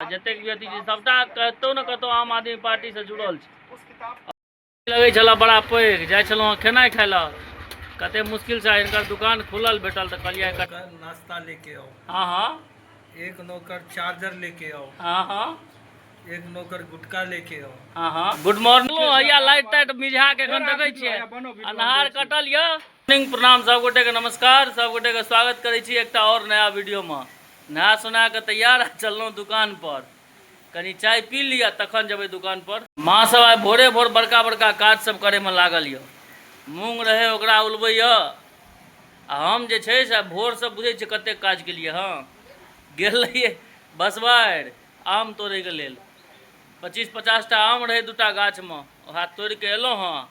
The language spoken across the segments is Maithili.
जतेक भी अथी छै सबटा कतौ ने कतौ आम आदमी पार्टी से जुड़ल छै। लगै छलै बड़ा पैघ, जाइ छलहुँ हँ खेनाइ खाइ लए, कते मुश्किल से हिनकर दुकान खुलल भेटल तऽ कहलियै नाश्ता लेके आओ। हाँ हाँ। एक नौकर चार्जर लेके आओ। हाँ हाँ। एक नौकर गुटखा लेके आओ। हाँ हाँ। Good morning. हैया लाइट ताइट मिझा के एखन देखै छियै अन्हार कटल यऽ। मॉर्निंग, प्रणाम सब गोटे के, नमस्कार सब गोटे के, स्वागत करै छी एकटा और नया वीडियो में। नहा सोना के तैयार चललहुँ दुकान पर, कनी चाय पी लिअ तखन जेबै दुकान पर। माँ सब आइ भोरे भोर बड़का बड़का काज सब करे में लागल यऽ। मूँग रहे ओकरा उलबै यऽ आ हम जे छै से भोर से बुझै छियै कतेक काज केलियै। हँ गेल रहियै बसबारि आम तोड़ैके लेल, 25-50 टा आम रहै दूटा गाछमे, वएह तोड़िके एलहुँ हँ,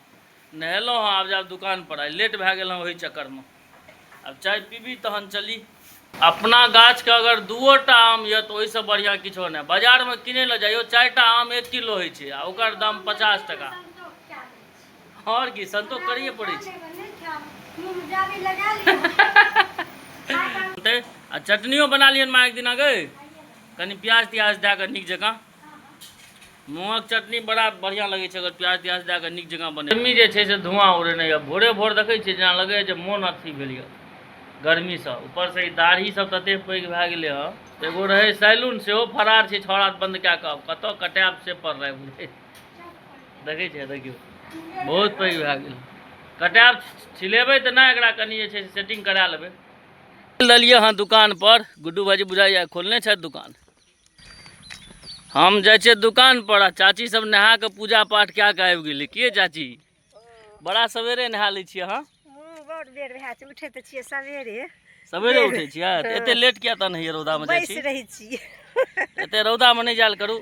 नहेलहुँ हँ, आब जायब दुकान पर। आइ लेट भए गेल हँ ओहि चक्करमे। आब चाय पीबी तहन चली। अपना गाछके अगर दूओ टा आम यऽ तऽ ओहिसँ बढ़िआँ किछो नहि। बाजारमे किनै लए जाइयौ 4 टा आम 1 किलो होइ छै आ ओकर दाम 50 टका। आओर की संतोष करैए पड़ै छै। आ चटनियो बना लियन माँ एक दिना गै, कनि प्याज तियाज दए कऽ नीक जकाँ। मूँगक चटनी बड़ा बढ़िआँ लगै छै अगर प्याज तियाज दए कऽ नीक जकाँ बने। गर्मी जे छै से धुआँ उड़ेने यऽ, भोरे भोर देखै छियै जेना लगैए जे मोन अथी भेल यऽ गर्मीसँ। ऊपरसँ ई दाढ़ी सब ततेक पैघ भए गेलै हँ। एगो रहै सैलून सेहो फरार छै, छौड़ा बन्द कए कऽ, आब कतऽ कटायब से पड़लै बुझै देखै छियै। देखियौ बहुत पैघ भए गेल, कटायब छिलेबै तऽ नहि, एकरा कनि जे छै से सेटिंग करा लेबै। देलियै हँ दुकान पर, गुड्डू भाईजी बुझाइए खोलने छथि दुकान। हम जाइ छियै दुकान पर आ चाची सब नहा कऽ पूजा पाठ कए कऽ आबि गेलै। के चाची बड़ा सवेरे नहा लै छियै अहाँ? बड़ बेर भए छै, उठै तऽ छियै सवेरे। सवेरे उठै छियै तऽ एते लेट किया तहन होइए? रौदामे जाइ छी, रहै छियै। एते रौदामे नहि जायल करू,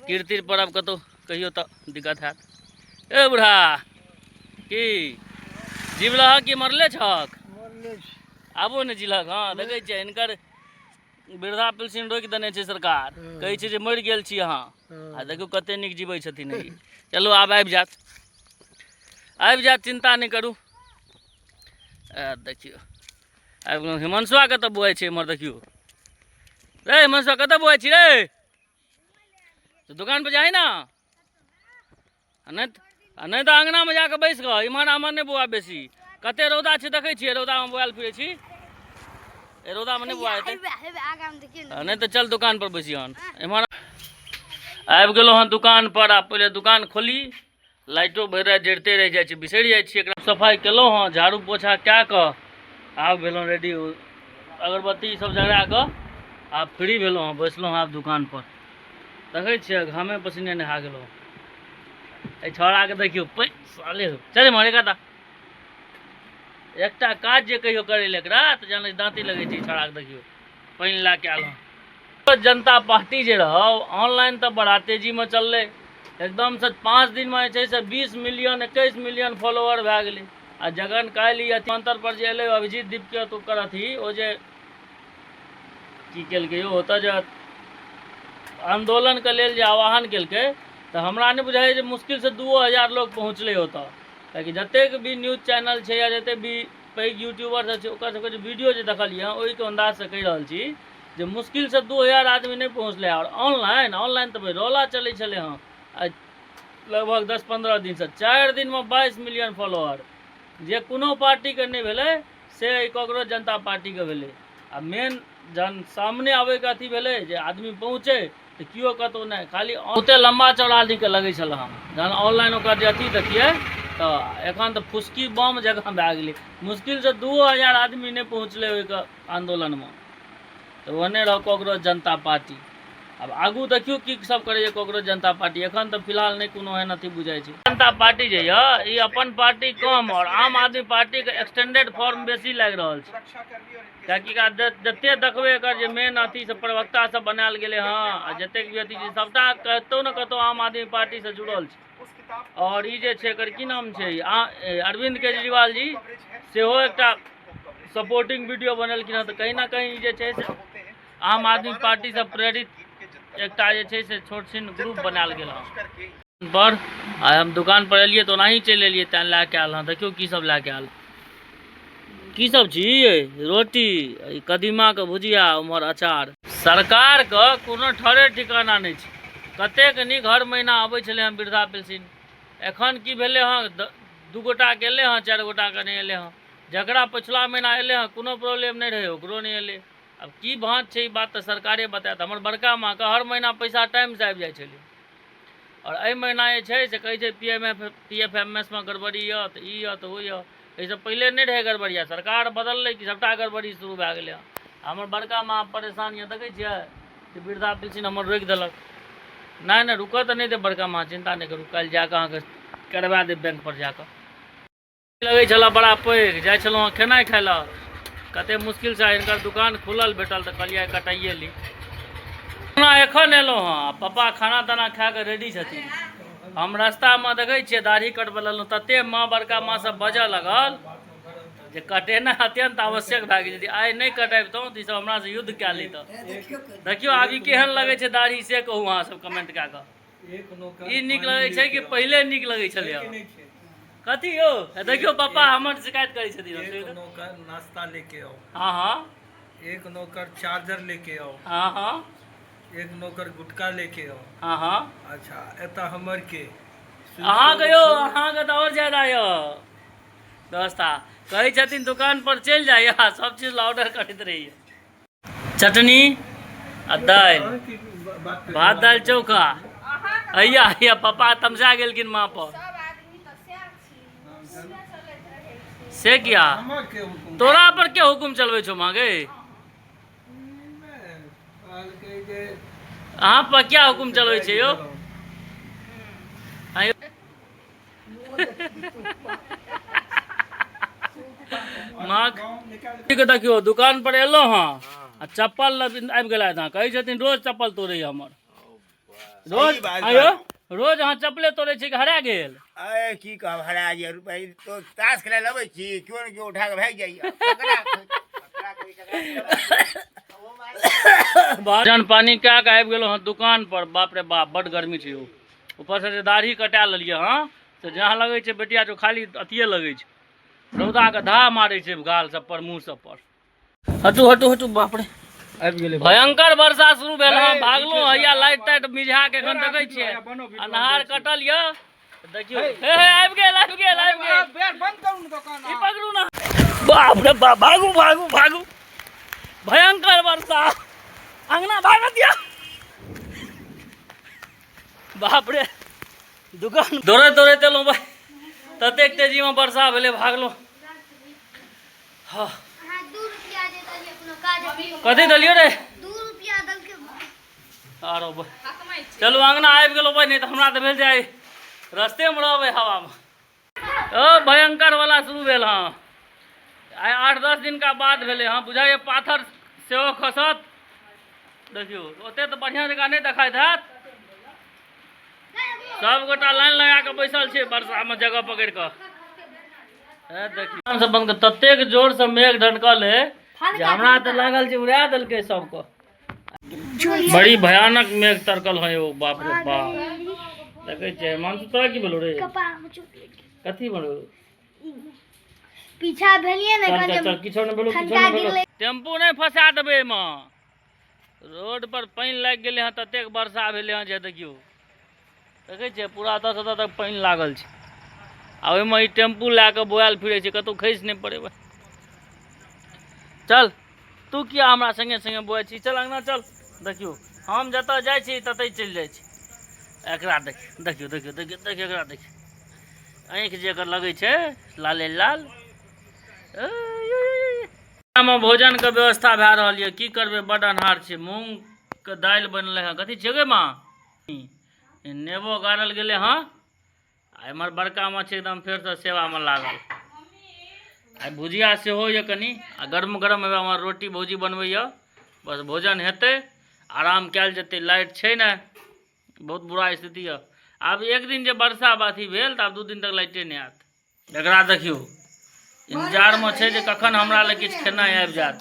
कीर तीर पड़ब कतहु कहियो तऽ दिक्कत हैत। ए बूढ़ा की जीवलह कि मरले छक? आबो ने जीलक। हँ देखै छियै हिनकर वृद्धा पेंशन रोकि देने छै सरकार, कहै छै जे मरि गेल छी अहाँ, आ देखियौ कते नीक जीबै छथिन ई। चलू आब आबि जायत, आबि जायत, चिन्ता नहि करू। देखियौ आबि गेलहुँ। हिमांशुआ कतऽ बौआइ छै एम्हर? देखियौ रे हिमांशुआ कतऽ बौआइ छी रे? तऽ दोकान पर जाही ने, आ नहि तऽ अङ्गनामे जाकऽ बैस कऽ इम्हर आम्हर नहि बौआ बेसी। कते रौदा छै देखै छियै, रौदामे बौआयल फिरै छी। ए रौदामे नहि बौआ हेतै, नहि तऽ चल दोकान पर बैसी। हन एम्हर आबि गेलहुँ हन दुकान पर। आ पहिले दुकान खोली, लाइटो भरि राति जरिते रहि जाइ छै, बिसरि जाइ छियै एकरा। सफाइ केलहुँ हँ, झाड़ू पोछा कए कऽ आब भेलहुँ रेडी, अगरबत्ती सब जरा कऽ आब फ्री भेलहुँ हँ, बैसलहुँ हँ आब दुकान पर। देखै छियै घामे पसीने नहा गेलहुँ। एहि छौड़ाके देखियौ पै साले हो, चल इम्हर। एकटा एकटा काज जे कहियो करै लए एकरा तऽ जानै दाँती लगै छै। छौड़ाके देखियौ पानि लए कऽ आयल हँ। जनता पार्टी जे रहौ ऑनलाइन तऽ बड़ा तेजीमे चललै एकदमसँ, 5 दिनमे जे छै से 20 मिलियन 21 मिलियन फॉलोअर भए गेलै। आ जखन काल्हि ई अथी अंतर पर जे एलै अभिजीत दीपके ओकर अथी ओ जे की केलकै यौ ओतऽ जे आन्दोलनके लेल जे आह्वान केलकै, तऽ हमरा नहि बुझाइए जे मुश्किलसँ 2000 लोक पहुँचलै ओतऽ। कियाकि जतेक भी न्यूज चैनल छै या जतेक भी पैघ यूट्यूबर सब छै ओकर सबके जे वीडियो जे देखलियै हँ ओहिके अन्दाजसँ कहि रहल छी जे मुश्किलसँ 2000 आदमी नहि पहुँचलै। आओर ऑनलाइन ऑनलाइन तऽ रौला चलै छलै हँ आ लगभग 10-15 दिनसँ, 4 दिनमे 22 मिलियन फॉलोअर जे कोनो पार्टीके नहि भेलै से एहि कॉकरोच जनता पार्टीके भेलै। आ मेन जहन सामने आबैके अथी भेलै जे आदमी पहुँचै तऽ केओ कतहु नहि, खाली ओते लम्बा चौड़ा आदमीके लगै छल हँ जहन ऑनलाइन ओकर जे अथी देखियै तऽ एखन तऽ फुसकी बम जकाँ भए गेलै। मुश्किलसँ 2000 आदमी नहि पहुँचलै ओहिके आन्दोलनमे, तऽ ओहने रहौ कॉकरोच जनता पार्टी। आब आगू देखियौ की सब करैए कॉकरोच जनता पार्टी, एखन तऽ फिलहाल नहि कोनो एहन अथी बुझाइ छै। जनता पार्टी जे यऽ ई अपन पार्टी कम आओर आम आदमी पार्टीके एक्सटेंडेड फॉर्म बेसी लागि रहल छै। किएकि एकरा जते देखबै एकर जे मेन अथी सब प्रवक्ता सब बनायल गेलै हँ आ जतेक भी अथी छै सबटा कतौ ने कतौ आम आदमी पार्टीसँ जुड़ल छै। आओर ई जे छै एकर की नाम छै अरविन्द केजरीवाल जी सेहो एकटा सपोर्टिंग वीडियो बनेलखिन हँ, तऽ कहीं ना कहीं ई जे छै से आम आदमी पार्टीसँ प्रेरित एकटा जे छै से छोट छिन ग्रुप बनायल गेल हँ। पर आइ हम दुकान पर एलियै तऽ ओनाही चलि एलियै, तैं लए कऽ आयल हँ। देखियौ की सब लए कऽ आयल। की सब छी यै? रोटी, ई कदीमाके भुजिया, उम्हर अचार। सरकारके कोनो ठरे ठिकाना नहि छै। कतेक नीक हर महीना अबै छलै हँ वृद्धा पेंशन, एखन की भेलै हँ, 2 गोटाके एलै हँ, 4 गोटाके नहि एलै हँ। जकरा पछिला महीना एलै हँ कोनो प्रॉब्लम नहि रहै, ओकरो नहि एलै। आब की भाँज छै, ई बात तऽ सरकारे बतायत। हमर बड़का माँके हर महीना पैसा टाइमसँ आबि जाइ छलै, आओर एहि महीना जे छै से कहै छै PFMS मे गड़बड़ी यऽ तऽ ई यऽ तऽ ओ यऽ। एहिसँ पहिले नहि रहै गड़बड़िया, सरकार बदललै कि सभटा गड़बड़ी शुरू भए गेलै हँ। हमर बड़का माँ परेशान यऽ, देखै छियै जे वृद्धा पेंशन हमर रोकि देलक। नहि नहि रुकऽ तऽ नहि देब बड़का माँ, चिन्ता नहि करू, काल्हि जाकऽ अहाँके करवा देब बैंक पर जाकऽ। लगै छलए बड़ा पैघ, जाइ छलहुँ हँ खेनाइ खाइ लए, कते मुश्किलसँ हिनकर दुकान खुलल भेटल तऽ कहलियै कटाइए ली। खाना एखन एलहुँ हँ, पप्पा खाना ताना खा कऽ रेडी छथिन। हम रास्तामे देखै छियै दाढ़ी कटबै लेलहुँ, तते माँ बड़का माँ सब बजऽ लगल जे कटेनाइ अत्यंत आवश्यक भए गेल। यदि आइ नहि कटबितहुँ तऽ ईसब हमरासँ युद्ध कए लितऽ। देखियौ आब ई केहन लगै छै दाढ़ी, से कहू अहाँ सब कमेंट कए कऽ। ई नीक लगै छै कि पहिले नीक लगै छलै? कथी यौ, देखियौ पप्पा हमर शिकायत करै छथिन। एक नौकर नाश्ता लेके आओ। हाँ हाँ। एक नौकर चार्जर लेके आओ। हाँ हाँ। एक नौकर गुटखा लेके आओ। हाँ हाँ। अच्छा, एतऽ हमर के अहाँके यौ, अहाँके तऽ आओर ज्यादा यऽ व्यवस्था। कहै छथिन दुकान पर चलि जाइए, सब चीज ला ऑर्डर करैत रहिए। चटनी आ दालि, भात दालि चोखा। हैया हैया पप्पा तमसा गेलखिन माँ पर। से किया तोरा पर के हुकुम चलबै छौ माँ गे? अहाँ पर क्या हुकुम चलबै छै यौ? माँ के देखियौ दुकान पर एलहुँ हँ आ चप्पल लग आबि गेलथि हँ। कहै छथिन रोज चप्पल तोड़ैए हमर, रोज। आयो रोज अहाँ चप्पले तोड़ै छी कि हरा गेल? अरे की कहब, हरा गेल रुपैआ। तो ताश खेलाय लए अबै छी, केओ ने केओ उठा कऽ भागि जाइए। भोजन पानी कए कऽ आबि गेलहुँ हँ दुकान पर। बाप रे बाप, बड्ड गर्मी छै यौ। ऊपरसँ जे दाढ़ी कटा लेलियै हँ से जहाँ लगै छै बेटिया जो खाली अथिये लगै छै, रौदाके धाह मारै छै गाल सब पर, मुँह सब पर। हटू हटू हटू, बाप रे आबि गेलै। भयंकर वर्षा शुरू भेल हँ, भागलहुँ हैया लाइट ताइट मिझा के एखन देखै छियै अन्हार कटल यऽ। देखियौ हे हे आबि गेल आबि गेल आबि गेल। ई पकड़ू ना, बाप रे बाप, भागू भागू भागू, भयंकर वर्षा, अंगना भागत यऽ। बाप रे, दुकान दौड़ैत दौड़ैत एलहुँ भाइ, ततेक तेजीमे वर्षा भेलै, भागलहुँ। हाँ कथी देलियो रे? आरो चलू अंगना आबि गेलहुँ भाइ, नहि तऽ हमरा तऽ भेल जाय रस्तेमे रहबै हवामे। ओ भयंकर वाला शुरू भेल हँ, आइ 8-10 दिनका बाद भेलै हँ। बुझाइए पाथर सेहो खसत। देखियौ ओते तऽ बढ़िआँ जकाँ नहि देखाइत हैत। सबगोटा लाइन लगा कऽ बैसल छै वर्षामे जगह पकड़ि कऽ। देखियौ सब बंद, ततेक जोरसँ मेघ ढनकल है जे हमरा तऽ लागल जे उड़ा देलकै सबके। बड़ी भयानक मेघ तरकल है यौ, बाप रे बाप। देखै छियै मानसू, तोरा की भेलौ रे? कथी भेलौ? पीछा भेलियै ने। चल चल चल, किछो नहि भेलौ, किछो नहि भेलौ। टेम्पू नहि फंसा देबै एहिमे। रोड पर पानि लागि गेलै हँ, ततेक वर्षा भेलै हँ जे देखियौ, देखै छियै पूरा एतऽसँ एतऽ तक पानि लागल छै। आ ओहिमे ई टेम्पू लए कऽ बौआयल फिरै छै, कतहु खसि नहि पड़ै। चल, तू किया हमरा सङ्गे सङ्गे बौआइ छी? चल अङ्गना चल। देखियौ हम जतऽ जाइ छी ततहि चलि जाइ छी। एकरा देख, देखियौ देखियौ देखियौ देखियौ, एकरा देखियौ, आँखि जे एकर लगै छै लाले लाल। मे भोजनके व्यवस्था भए रहल यऽ। की करबै, बड्ड अन्हार छै। मूँगके दालि बनलै हँ, कथी छै गे माँ? नेबो गाड़ल गेलै हँ। आ एम्हर बड़का माछ एकदम फेरसँ सेवामे लागल। आ भुजिया सेहो यऽ कनि, आ गरम गरम हेबे हमर रोटी भौजी बनबैए। बस भोजन हेतै, आराम कयल जेतै। लाइट छै ने, बहुत बुरा स्थिति यऽ। आब एक दिन जे वर्षा अथी भेल तऽ आब 2 दिन तक लाइटे नहि आयत। एकरा देखियौ, इंतजारमे छै जे कखन हमरा लग किछु खेनाइ आबि जायत।